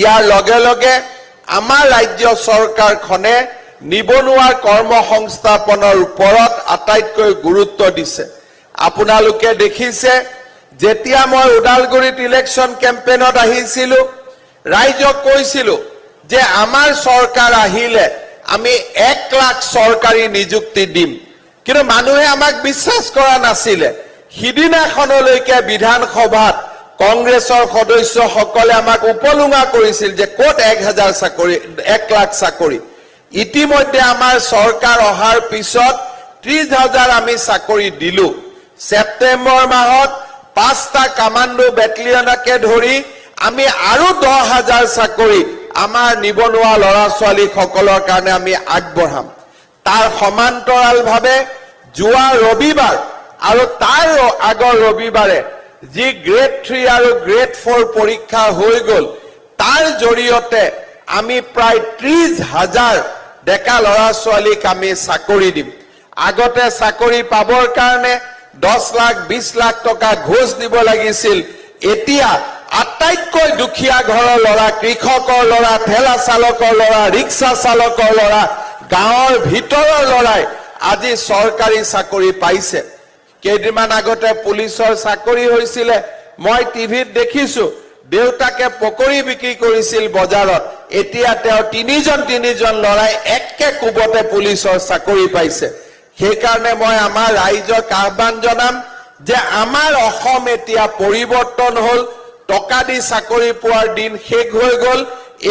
ইয়াৰ লগে লগে আমাৰ ৰাজ্য চৰকাৰখনে নিবনুৱাৰ কৰ্মসংস্থাপনৰ ওপৰত আটাইতকৈ গুৰুত্ব দিছে। আপোনালোকে দেখিছে, যেতিয়া মই ওদালগুৰিত ইলেকশ্যন কেম্পেইনত আহিছিলো, ৰাইজক কৈছিলো যে আমাৰ চৰকাৰ আহিলে আমি 1 লাখ চৰকাৰী নিযুক্তি দিম। কিন্তু মানুহে আমাক বিশ্বাস কৰা নাছিলে। সিদিনাখনলৈকে বিধানসভাত কংগ্ৰেছৰ সদস্যসকলে আমাক উপলুঙা কৰিছিল যে ক'ত 1000 চাকৰি, 1 লাখ চাকৰি। ইতিমধ্যে আমাৰ চৰকাৰ অহাৰ পিছত 30 হাজাৰ আমি চাকৰি দিলো। ছেপ্টেম্বৰ মাহত পাঁচটা কামাণ্ডো বেটেলিয়নকে ধৰি আমি আৰু 10 হাজাৰ চাকৰি আমাৰ নিবনুৱা ল'ৰা ছোৱালীসকলৰ কাৰণে আমি আগবঢ়াম। তাৰ সমান্তৰালভাৱে যোৱা ৰবিবাৰ আৰু তাৰ আগৰ ৰবিবাৰে যি গ্ৰেড 3 আৰু গ্ৰেড 4 পৰীক্ষা হৈ গ'ল, তাৰ জৰিয়তে আমি প্ৰায় 30 হাজাৰ ডেকা ল'ৰা ছোৱালীক আমি চাকৰি দিম। আগতে চাকৰি পাবৰ কাৰণে 10 লাখ, 20 লাখ টকা ঘোচ দিব লাগিছিল। এতিয়া আটাইতকৈ দুখীয়া ঘৰৰ ল'ৰা, কৃষকৰ ল'ৰা, ঠেলা চালকৰ ল'ৰা, ৰিক্সা চালকৰ ল'ৰা, গাঁৱৰ ভিতৰৰ ল'ৰাই আজি চৰকাৰী চাকৰি পাইছে। কেইদিনমান আগতে পুলিচৰ চাকৰি হৈছিলে, মই টিভিত দেখিছো, দেউতাকে পকৰি বিক্ৰী কৰিছিল বজাৰত। এতিয়া তেওঁ তিনিজন তিনিজন ল'ৰাই একে কোবতে পুলিচৰ চাকৰি পাইছে। সেইকাৰণে মই আমাৰ ৰাইজক আহ্বান জনাম যে আমাৰ অসম এতিয়া পৰিৱৰ্তন হ'ল। টকা দি চাকৰি পোৱাৰ দিন শেষ হৈ গ'ল।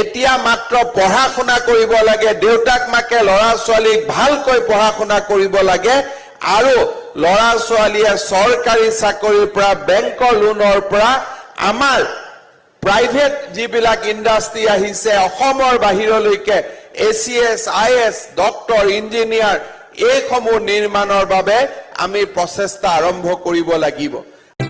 এতিয়া মাত্ৰ পঢ়া শুনা কৰিব লাগে। দেউতাক মাকে ল'ৰা ছোৱালীক ভালকৈ পঢ়া শুনা কৰিব লাগে আৰু ল'ৰা ছোৱালীয়ে চৰকাৰী চাকৰিৰ পৰা, বেংকৰ লোনৰ পৰা, আমাৰ প্ৰাইভেট যিবিলাক ইণ্ডাষ্ট্ৰী আহিছে অসমৰ বাহিৰলৈকে, ACS, I S, doctor, engineer, এইসমূহ নিৰ্মাণৰ বাবে আমি প্ৰচেষ্টা আৰম্ভ কৰিব লাগিব।